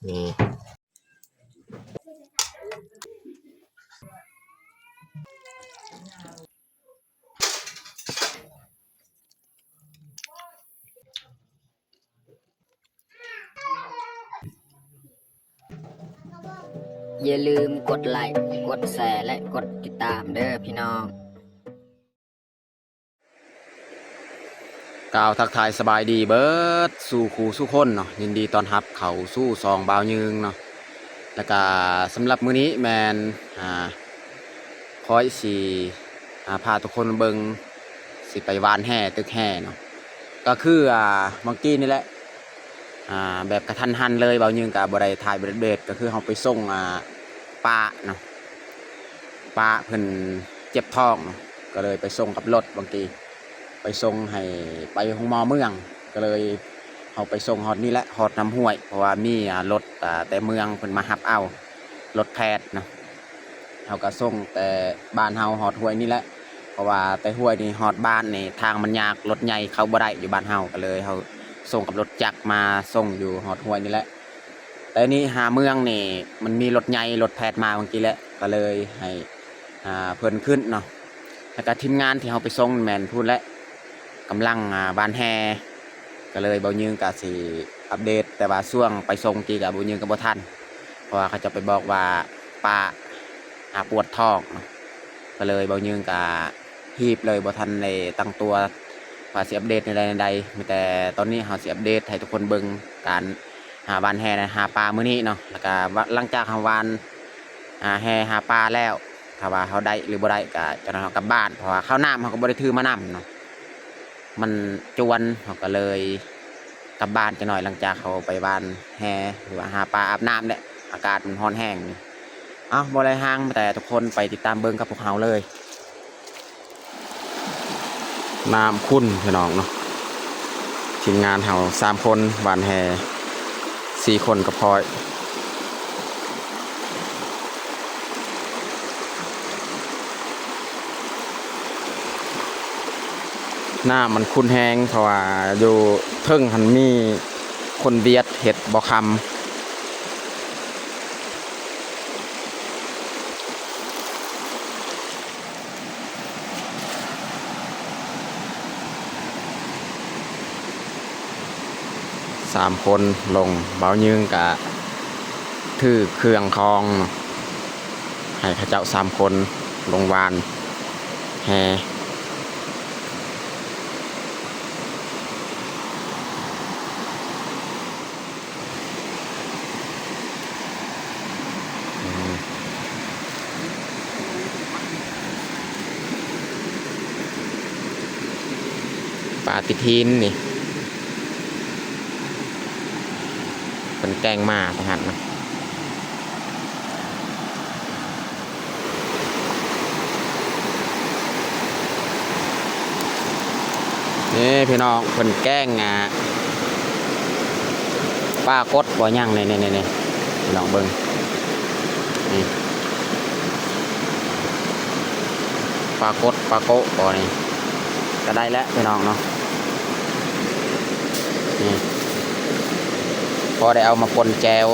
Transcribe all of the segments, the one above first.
ນີ້. ຢ່າລືມກົດໄລ້ ກົດແຊ ແລະ ກົດຕິດຕາມເດີພີ່ນ້ອງ. ກ່າວທັກທາຍສະບາຍດີເບີດສູ່ຄູ່ສູ່ຄົນເນາະ, ຍິນດີຕ້ອນຮັບເຂົ້າສູ່ຊ່ອງບ່າວຍືງເນາະ. ແລ້ວກະສຳລັບມື້ນີ້ແມ່ນ ອ່າ ຂ້ອຍຊິ ອ່າ ພາທຸກຄົນເບິ່ງ ຊິໄປຫວ່ານແຫຕຶກແຫເນາະ. ກໍຄື ອ່າ ເມື່ອກີ້ນີ້ແຫຼະ ອ່າ ແບບກະທັນຫັນເລີຍ, ບ່າວຍືງກະບໍ່ໄດ້ຖ່າຍ ບໍ່ໄດ້ອັບເດດ, ກໍຄືເຮົາໄປສົ່ງ ອ່າ ປ້າເນາະ, ປ້າເພິ່ນເຈັບທ້ອງເນາະ, ກໍເລີຍໄປສົ່ງກັບລົດເມື່ອກີ້, ໄປສົ່ງໃຫ້ໄປໂຮງໝໍເມືອງ, ກໍເລີຍເຮົາໄປສົ່ງຮອດນີ້ແຫຼະ ຮອດນ້ຳຫ້ວຍ, ເພາະວ່າມີ ອ່າ ລົດ ອ່າ ແຕ່ເມືອງເພິ່ນມາຮັບເອົາ, ລົດແພດເນາະ. ເຮົາກໍສົ່ງແຕ່ບ້ານເຮົາຮອດຫ້ວຍນີ້ແຫຼະ ເພາະວ່າແຕ່ຫ້ວຍນີ້ຮອດບ້ານນີ້ທາງມັນຍາກ, ລົດໃຫຍ່ເຂົ້າບໍ່ໄດ້ຢູ່ບ້ານເຮົາ, ກໍເລີຍເຮົາສົ່ງກັບລົດຈັກມາສົ່ງຢູ່ຮອດຫ້ວຍນີ້ແຫຼະ. ແຕ່ນີ້ຫາເມືອງນີ້ມັນມີລົດໃຫຍ່ ລົດແພດມາເມື່ອກີ້ແຫຼະ, ກໍເລີຍໃຫ້ ອ່າ ເພິ່ນຂຶ້ນເນາະ. ແລ້ວກໍທີມງານທີ່ເຮົາໄປສົ່ງແມ່ນພຸ້ນແຫຼະ ກຳລັງ ອ່າ ຫວ່ານແຫ, ກໍເລີຍບ່າວຍືງກໍຊິອັບເດດ, ແຕ່ວ່າຊ່ວງໄປສົ່ງກີ້ກໍບ່າວຍືງກໍບໍ່ທັນ ເພາະວ່າເຂົາເຈົ້າໄປບອກວ່າປ້າ ອ່າ ປວດທ້ອງເນາະ, ກໍເລີຍບ່າວຍືງກໍຮີບເລີຍ ບໍ່ທັນໄດ້ຕັ້ງຕົວວ່າຊິອັບເດດແນວໃດແນວໃດ. ມີແຕ່ຕອນນີ້ເຮົາຊິອັບເດດໃຫ້ທຸກຄົນເບິ່ງການຫາຫວ່ານແຫຫາປາມື້ນີ້ເນາະ. ແລ້ວກໍ ວ່າ ຫຼັງຈາກເຮົາຫວ່ານ ອ່າ ແຫຫາປາແລ້ວ ຖ້າວ່າເຮົາໄດ້ຫຼືບໍ່ໄດ້ກໍຈັກໜ້ອຍເຮົາກັບບ້ານ, ເພາະວ່າເຂົ້ານ້ຳເຮົາກໍບໍ່ໄດ້ຖືມານຳເນາະ, ມັນຈວນ, ເຮົາກໍເລີຍກັບບ້ານຈັກໜ້ອຍ ຫຼັງຈາກເຮົາໄປຫວ່ານແຫ ຫຼືວ່າຫາປາອາບນ້ຳແຫຼະ, ອາກາດມັນຮ້ອນແຮງ. ເອົ້າ ບໍ່ໄດ້ຮ່າງ ແຕ່ທຸກຄົນໄປຕິດຕາມເບິ່ງກັບພວກເຮົາເລີຍ. ນ້ຳຂຸ້ນພີ່ນ້ອງເນາະ, ທີມງານເຮົາສາມຄົນຫວ່ານແຫ ສີ່ຄົນກັບຂ້ອຍ. ນ້ຳມັນຂຸ້ນແຮງ ເພາະວ່າຢູ່ເທິງຫັ້ນມີຄົນວຽດເຮັດບໍ່ຄຳ. ສາມຄົນລົງ, ບ່າວຍືງກະຖືເຄື່ອງຂອງ ໃຫ້ເຂົາເຈົ້າສາມຄົນລົງຫວ່ານແຫ. ອືມ ປາຕິດຫີນນີ້ ເພິ່ນແກ່ງມາໄປຫັ້ນນະ. ນີ້ພີ່ນ້ອງ ເພິ່ນແກ່ງ ອ່າ ປາກົດບໍ່ຍັງ ນີ້ ນີ້ ນີ້ ພີ່ນ້ອງເບິ່ງ ນີ້ ປາກົດ ປາໂກະບໍ່ນີ້ ກໍໄດ້ແລ້ວພີ່ນ້ອງເນາະ. ນີ້ ພໍໄດ້ເອົາມາປົ່ນແຈ່ວ.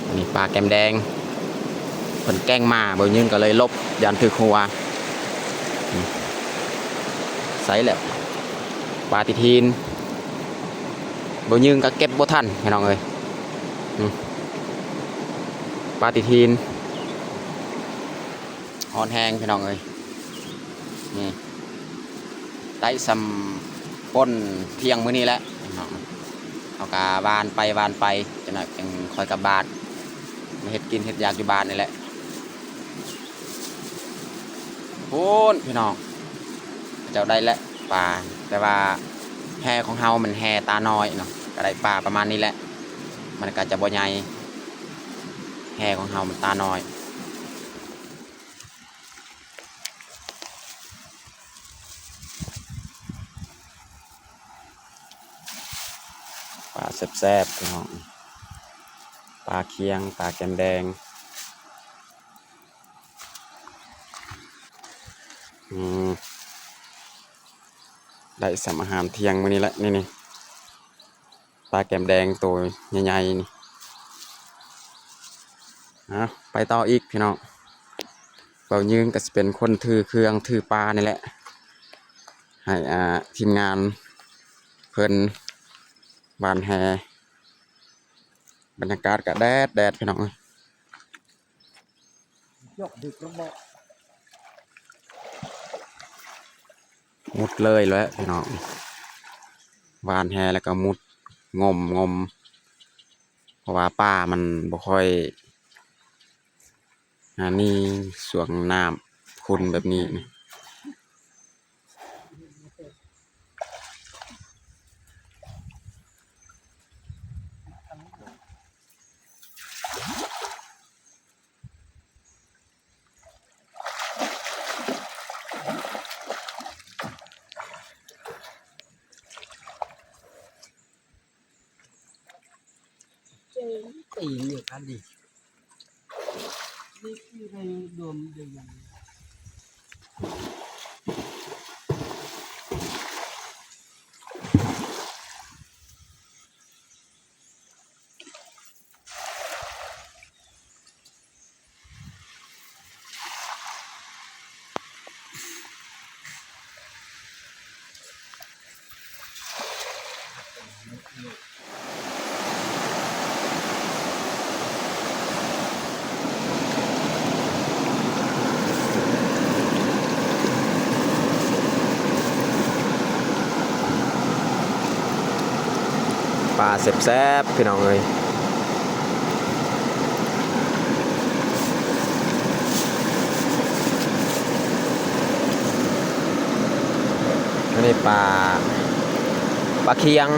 ອັນນີ້ປາແກ້ມແດງ ເພິ່ນແກ່ງມາ ບ່າວຍືງກໍເລີຍຫຼົບ ຢ້ານຖືກຫົວ. ໃສ່ແລ້ວ ປາຕິດຫີນ ບ່າວຍືງກໍເກັບບໍ່ທັນ ພີ່ນ້ອງເອີຍ. ອືມ ປາຕິດຫີນ ຮ້ອນແຮງ ພີ່ນ້ອງເອີຍ. ນີ້ ໄດ້ສ່ຳປົ່ນທ່ຽງມື້ນີ້ແຫຼະ ເຮົາກໍຫວ່ານໄປຫວ່ານໄປ ຈັກໜ້ອຍຈຶ່ງຄ່ອຍກັບບ້ານ ມາເຮັດກິນເຮັດຢາກຢູ່ບ້ານນີ້ແຫຼະ. ພຸ້ນ ພີ່ນ້ອງ ເຂົາເຈົ້າໄດ້ແລ້ວປາ ແຕ່ວ່າແຫຂອງເຮົາມັນແຫຕານ້ອຍເນາະ ກໍໄດ້ປາປະມານນີ້ແຫຼະ ມັນກໍຈະບໍ່ໃຫຍ່ ແຫຂອງເຮົາມັນຕານ້ອຍ. ປາແຊບໆ ພີ່ນ້ອງ ປາຄຽງ ປາແກ້ມແດງ. ອືມ ໄດ້ສ່ຳອາຫານທ່ຽງມື້ນີ້ແຫຼະ ນີ້ໆ ປາແກ້ມແດງໂຕໃຫຍ່ໆ ນີ້. ເອົາ ໄປຕໍ່ອີກ ພີ່ນ້ອງ. ເບົາຍືງກໍຊິເປັນຄົນຖືເຄື່ອງຖືປານີ້ແຫຼະ ໃຫ້ ອ່າ ທີມງານເພິ່ນຫວ່ານແຫ. ບັນຍາກາດກໍແດດໆ ພີ່ນ້ອງເອີຍ. ມຸດເລີຍແຫຼະພີ່ນ້ອງ ຫວ່ານແຫແລ້ວກໍມຸດ ງົມ ງົມ ເພາະວ່າປາມັນບໍ່ຄ່ອຍຫານີ້ ຊ່ວງນ້ຳຂຸ່ນແບບນີ້. ປາແຊບໆ ພີ່ນ້ອງເອີຍ. ອັນນີ້ປາ ປາຄຽງ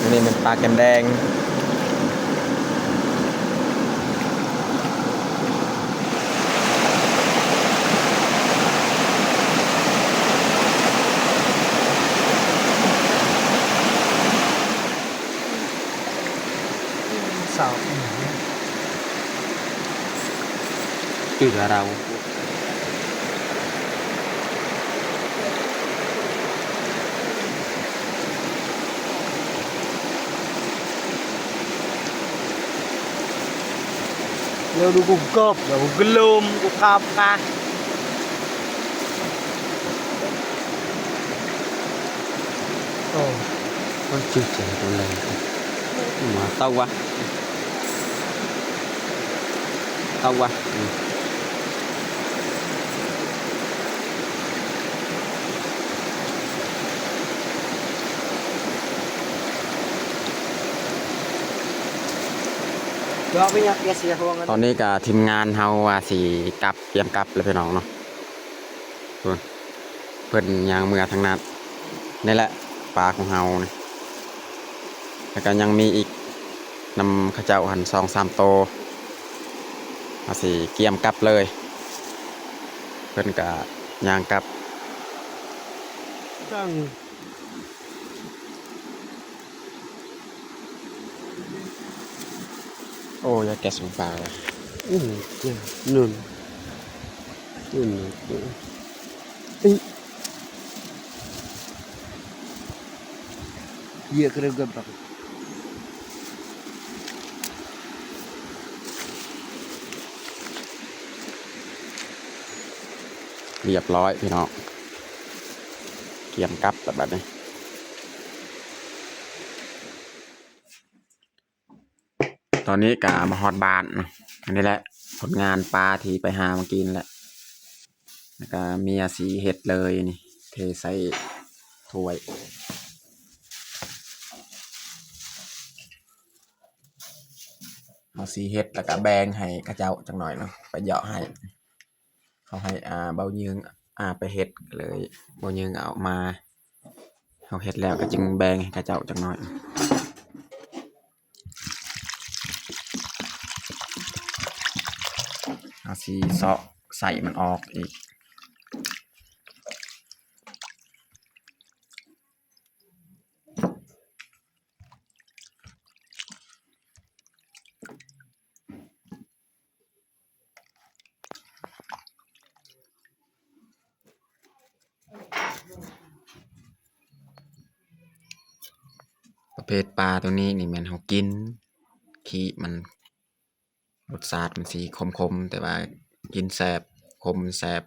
ອັນນີ້ແມ່ນປາແກ້ມແດງ. ສາວ ຈື່ລາວ Lơ đu cục cọp, đu cục lôm, cục khap kha. Ồ. Ôi, chịu chịu, con này. Mà tao quá. Tao quá. Ừ. ຕອນນີ້ກໍທີມງານເຮົາວ່າຊິກັບ ກຽມກັບແລ້ວພີ່ນ້ອງເນາະ. ເບິ່ງ ເພິ່ນຍ່າງເມືອທາງນັ້ນ. ນີ້ແຫຼະປາຂອງເຮົານີ້ ແລ້ວກໍຍັງມີອີກນຳເຂົາເຈົ້າຫັ້ນສອງສາມໂຕ. ເຮົາຊິກຽມກັບເລີຍ ເພິ່ນກໍຍ່າງກັບ. ໂອ້ ຢາກແກະສົມປາວ່າ. ອືມ ນັ້ນ ນັ້ນ ເອີ ເຢຍກະເລີກະບັກ. ຮຽບຮ້ອຍພີ່ນ້ອງ ກຽມກັບແລ້ວບັດນີ້. ຕອນນີ້ກະມາຮອດບ້ານເນາະ. ອັນນີ້ແຫຼະຜົນງານປາທີ່ໄປຫາມາກິນແຫຼະ ແລ້ວກະເມຍຊິເຮັດເລີຍນີ້ ເທໃສ່ຖ້ວຍ. ເຮົາຊິເຮັດແລ້ວກະແບ່ງໃຫ້ເຂົາເຈົ້າຈັກໜ້ອຍເນາະ ໄປເຍາະໃຫ້. ເຂົາໃຫ້ ອ່າ ເບົາຍືງ ອ່າ ໄປເຮັດ ກໍເລີຍເບົາຍືງເອົາມາ. ເຮົາເຮັດແລ້ວກໍຈຶ່ງແບ່ງໃຫ້ເຂົາເຈົ້າຈັກໜ້ອຍ. ເຮົາຊິເຊາະໄສ້ມັນອອກອີກ. ເປັດປ່າໂຕນີ້ນີ້ແມ່ນເຮົາກິນ ຂີ້ມັນ ລົດຊາດມັນຊິຂົມໆ ແຕ່ວ່າກິນແຊບ ຂົມແຊບ.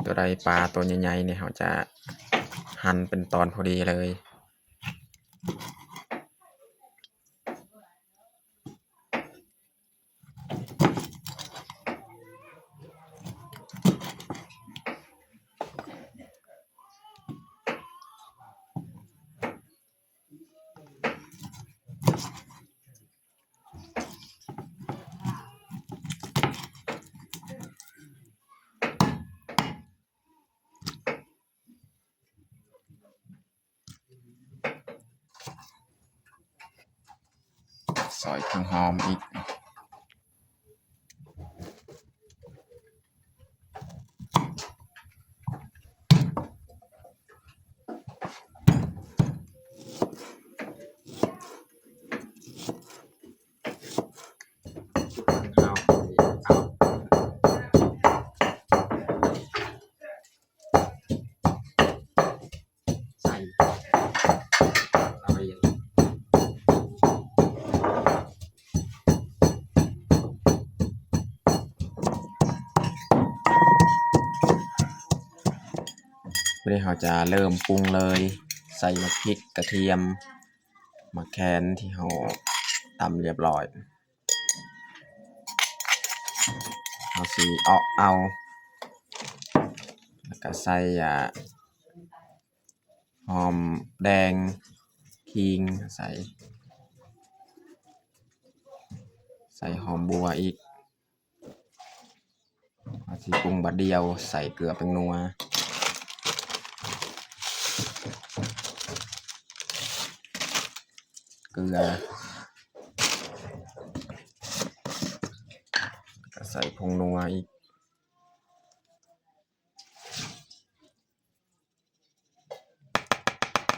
ຕົວໃດປາຕົວໃຫຍ່ໆນີ້ ເຮົາຈະຫັ່ນເປັນຕອນພໍດີເລີຍ. ຊອຍເຄື່ອງຫອມອີກ. ໃສ່ລະອຽດ. ບາດນີ້ເຮົາຈະເລີ່ມປຸງເລີຍ ໃສ່ໝາກພິກ ກະທຽມ ໝາກແຄນທີ່ເຮົາຕຳລຽບລ້ອຍ. ເຮົາຊິເອາະເອົາ ແລ້ວກະໃສ່ ອາ ຫອມແດງ ຂີງ ໃສ່ ໃສ່ຫອມບົ່ວອີກ. ເຮົາຊິປຸງບາດດຽວ ໃສ່ເກືອແປ້ງນົວ ເກືອ ແລ້ວກະໃສ່ຜົງນົວອີກ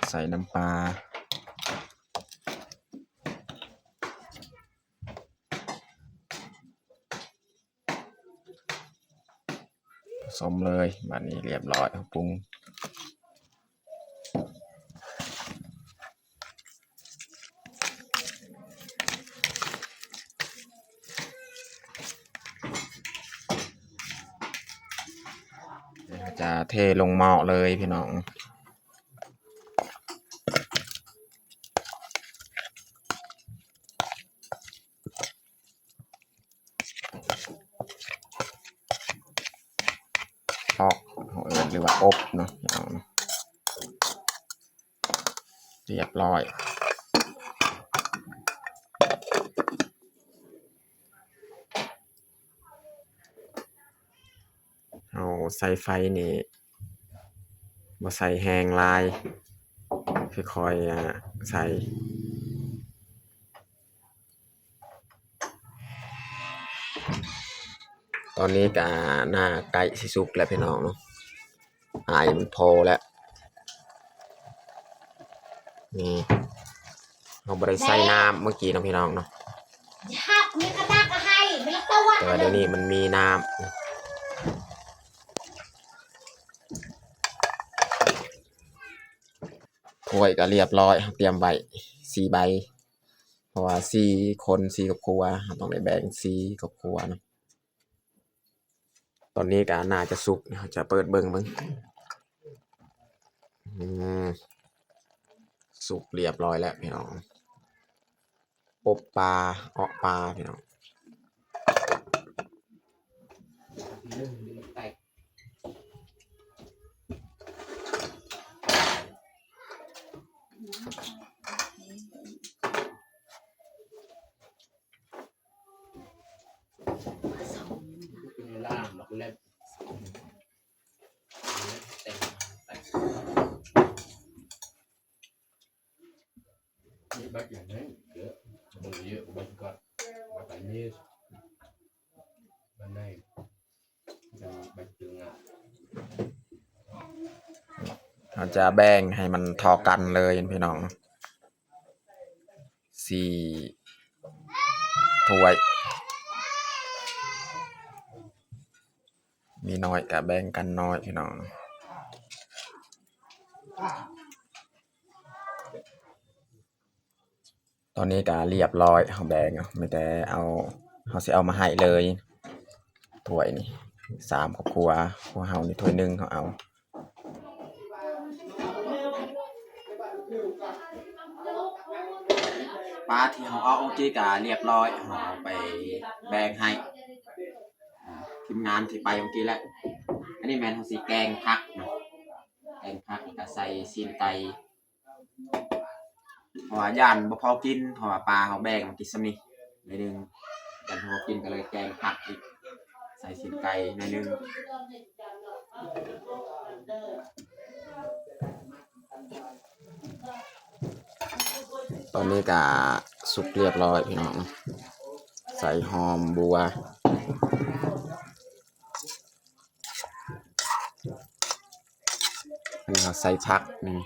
ໃສ່ນ້ຳປາ ສົມເລີຍ. ບາດນີ້ລຽບລ້ອຍ ເຮົາປຸງ ຈະເທລົງໝໍ້ເລີຍພີ່ນ້ອງ. ເອາະ ເຮົາເອີ້ນ ຫຼືວ່າອົບເນາະ ພີ່ນ້ອງເນາະ. ລຽບລ້ອຍ. ເຮົາໃສ່ໄຟນີ້ ບໍ່ໃສ່ແຮງຫຼາຍ ຄ່ອຍໆ ອາ ໃສ່. ຕອນນີ້ກະໜ້າໃກ້ຊິສຸກແລ້ວພີ່ນ້ອງເນາະ ອາຍມັນໂພແລ້ວ. ນີ້ ເຮົາບໍ່ໄດ້ໃສ່ນ້ຳເມື່ອກີ້ເນາະພີ່ນ້ອງເນາະ ແຕ່ວ່າດຽວນີ້ມັນມີນ້ຳ. ຖ້ວຍກະລຽບລ້ອຍ ເຮົາຕຽມໄວ້ສີ່ໃບ ເພາະວ່າສີ່ຄົນ ສີ່ຄອບຄົວ ເຮົາຕ້ອງໄດ້ແບ່ງສີ່ຄອບຄົວເນາະ. ຕອນນີ້ກະໜ້າຈະສຸກ ເຮົາຈະເປີດເບິ່ງເບິ່ງ. ອືມ ສຸກລຽບລ້ອຍແລ້ວພີ່ນ້ອງ. ອົບປາ ເອາະປາພີ່ນ້ອງ. Bánh này dễ, bánh này dễ, bánh này. ເຮົາຈະແບ່ງໃຫ້ມັນທໍ່ກັນເລີຍພີ່ນ້ອງ ສີ່ຖ້ວຍ ມີນ້ອຍກະແບ່ງກັນນ້ອຍພີ່ນ້ອງ. ຕອນນີ້ກະລຽບລ້ອຍ ເຮົາແບ່ງເນາະ ມີແຕ່ເອົາ ເຮົາຊິເອົາມາໃຫ້ເລີຍ ຖ້ວຍນີ້ ສາມຄອບຄົວ ພວກເຮົານີ້ຖ້ວຍໜຶ່ງ ເຮົາເອົາ ປາທີ່ເຮົາເອົາເມື່ອກີ້ກະລຽບລ້ອຍ ເຮົາເອົາໄປແບ່ງໃຫ້ ອ່າ ທີມງານທີ່ໄປເມື່ອກີ້ແຫຼະ. ອັນນີ້ແມ່ນເຮົາຊິແກງຜັກເນາະ ແກງຜັກ ແລ້ວກະໃສ່ຊີ້ນໄກ່ ເພາະວ່າຢ້ານບໍ່ພໍກິນ ເພາະວ່າປາເຮົາແບ່ງມາກິນສ່ຳນີ້ໜ້ອຍໜຶ່ງ ຢ້ານບໍ່ພໍກິນ ກະເລີຍແກງຜັກອີກ ໃສ່ຊີ້ນໄກ່ໜ້ອຍໜຶ່ງ. ຕອນນີ້ກະສຸກລຽບລ້ອຍພີ່ນ້ອງ ໃສ່ຫອມບົ່ວ. ອັນນີ້ເຮົາໃສ່ຜັກນີ້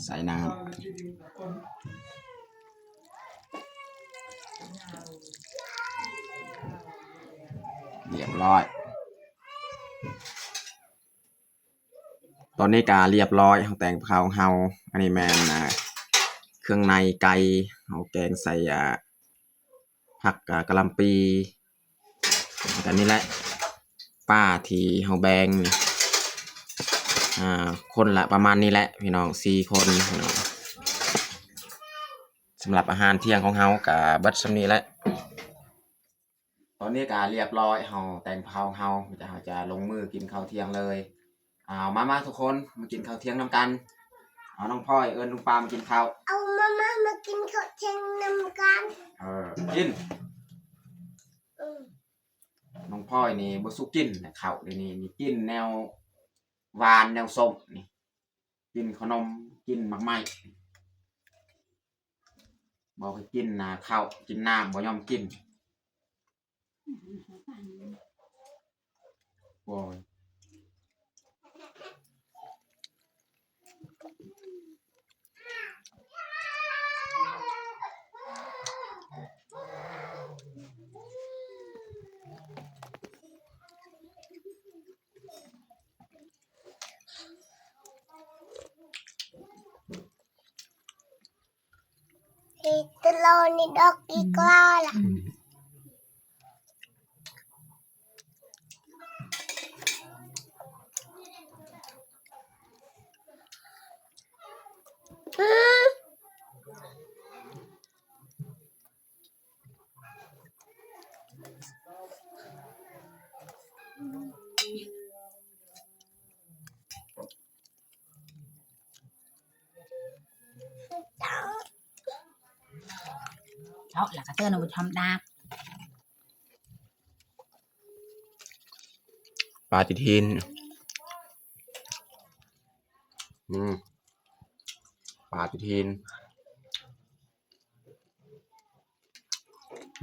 ໃສ່ນ້ຳ ລຽບລ້ອຍ. ຕອນນີ້ກະລຽບລ້ອຍ ເຮົາແຕ່ງກັບເຮົາ ອັນນີ້ແມ່ນ ອ່າ ເຄື່ອງໃນໄກ່ ເຮົາແກງໃສ່ ອ່າ ຜັກ ອ່າ ກະຫຼ່ຳປີ ແລ້ວກະນີ້ແຫຼະ ປາທີ່ເຮົາແບ່ງນີ້ ອ່າ ຄົນລະປະມານນີ້ແຫຼະພີ່ນ້ອງ ສີ່ຄົນພີ່ນ້ອງ. ສຳລັບອາຫານທ່ຽງຂອງເຮົາກະເບິດສ່ຳນີ້ແຫຼະ. ຕອນນີ້ກະລຽບລ້ອຍ ເຮົາແຕ່ງເຜົາເຮົາ ມີແຕ່ເຮົາຈະລົງມືກິນເຂົ້າທ່ຽງເລີຍ. ເອົາ ມາ ມາທຸກຄົນ ມາກິນເຂົ້າທ່ຽງນຳກັນ. ເອົາ ນ້ອງພອຍ ເອີ້ນລຸງປາມາກິນເຂົ້າ. ເອົາ ມາ ມາ ມາກິນເຂົ້າທ່ຽງນຳກັນ. ເອີ ກິນ. ເອີ ນ້ອງພອຍນີ້ບໍ່ສຸກກິນແຫຼະເຂົ້າ ດຽວນີ້ ນີ້ກິນແນວຫວານແນວສົ້ມນີ້ ກິນເຂົ້າໜົມ ກິນໝາກໄມ້. ບອກໃຫ້ກິນນະເຂົ້າ ກິນນ້ຳບໍ່ຍອມກິນ. ໂອ້ຍ ເຮັດຕະຫຼອດນີ້ດອກອີກວ່າລະ. ອືມ ອືມ. ເອົາ ແລ້ວກະເຕີນເອົາໄປທຳດາບ. ປາຕິດຫີນ ອືມ ປາຕິດຫີນ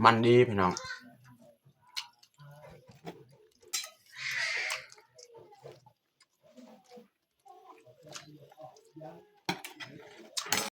ມັນດີພີ່ນ້ອງ.